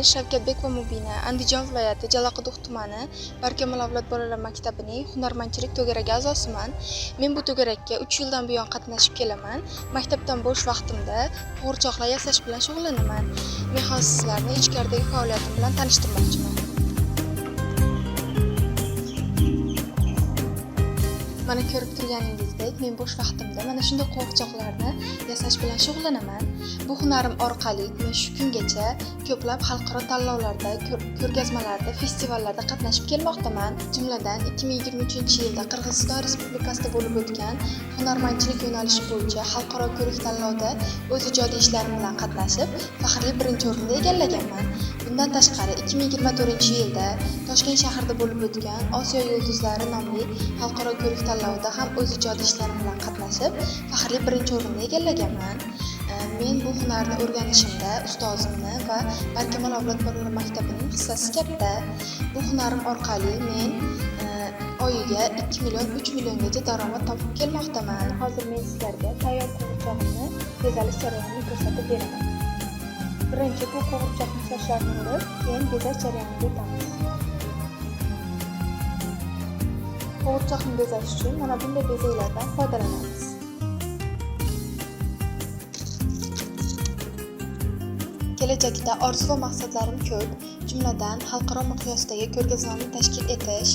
Men Shavkatbekova Mubina, Andijon viloyati Jalaquduq tumani Barkamol avlod bolalar maktabining hunarmandchilik to'garagi a'zosiman. Men bu to'garakka 3 yildan buyon qatnashib kelaman. Maktabdan bo'sh vaqtimda qo'g'irchoqlar yasash bilan shug'ullanaman. Men hozir sizlarni ichkaridagi faoliyatim bilan tanishtirmoqchiman. Mana ko'rib turganingizdek, men bo'sh vaqtimda mana shunday qo'g'irchoqlarni yasash bilan shug'ullanaman. Bu hunarim orqali men shu kungacha ko'plab xalqaro tanlovlarda, ko'rgazmalarda, festivallarda qatnashib kelmoqdaman. Jumladan, 2023-yilda Qirg'iziston Respublikasida bo'lib o'tgan hunarmandchilik yo'nalishi bo'yicha xalqaro ko'rik tanlovda o'z ijodiy ishlarim bilan qatnashib, faxrli birinchi o'rinni egallaganman. Bundan tashqari, 2024-yilda Toshkent shahrida bo'lib o'tgan Osiyo yulduzlari nomli xalqaro ko'rik tanlovida ham o'z ijodiy ishlarim bilan qatnashib, faxrli birinchi o'rinni egallaganman. Men bu hunarni o'rganishimda ustozimni va Barkamol avlod bolalar maktabining hissasi katta. Bu hunarim orqali men oyiga 2 million, 3 milliongacha daromad topib kelmoqdaman. Hozir men sizlarga tayyor qo'g'irchoqni bezalish jarayonini ko'rsatib beraman. Birinchi bu qo'g'irchoqni sochlarini o'rib, keyin bezash jarayoniga o'tamiz. Qo'g'irchoqni bezash uchun mana bunday bezaklardan foydalanamiz. Kelajakda orzu va maqsadlarim ko'p, jumladan xalqaro miqyosdagi ko'rgazmani tashkil etish,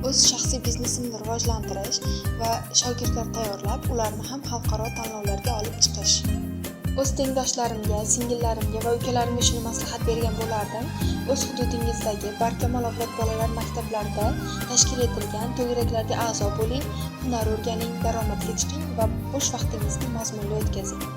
o'z shaxsiy biznesimni rivojlantirish va shogirdlar tayyorlab, ularni ham xalqaro tanlovlarga olib chiqish. O'z tengdoshlarimga, singillarimga va ukalarimga shuni maslahat bergan bo'lardim. O'z hududingizdagi Barkamol avlod bolalar maktablarida tashkil etilgan to'garaklarga a'zo bo'ling, hunar o'rganing, daromadga chiqing va bo'sh vaqtingizni mazmunli o'tkazing.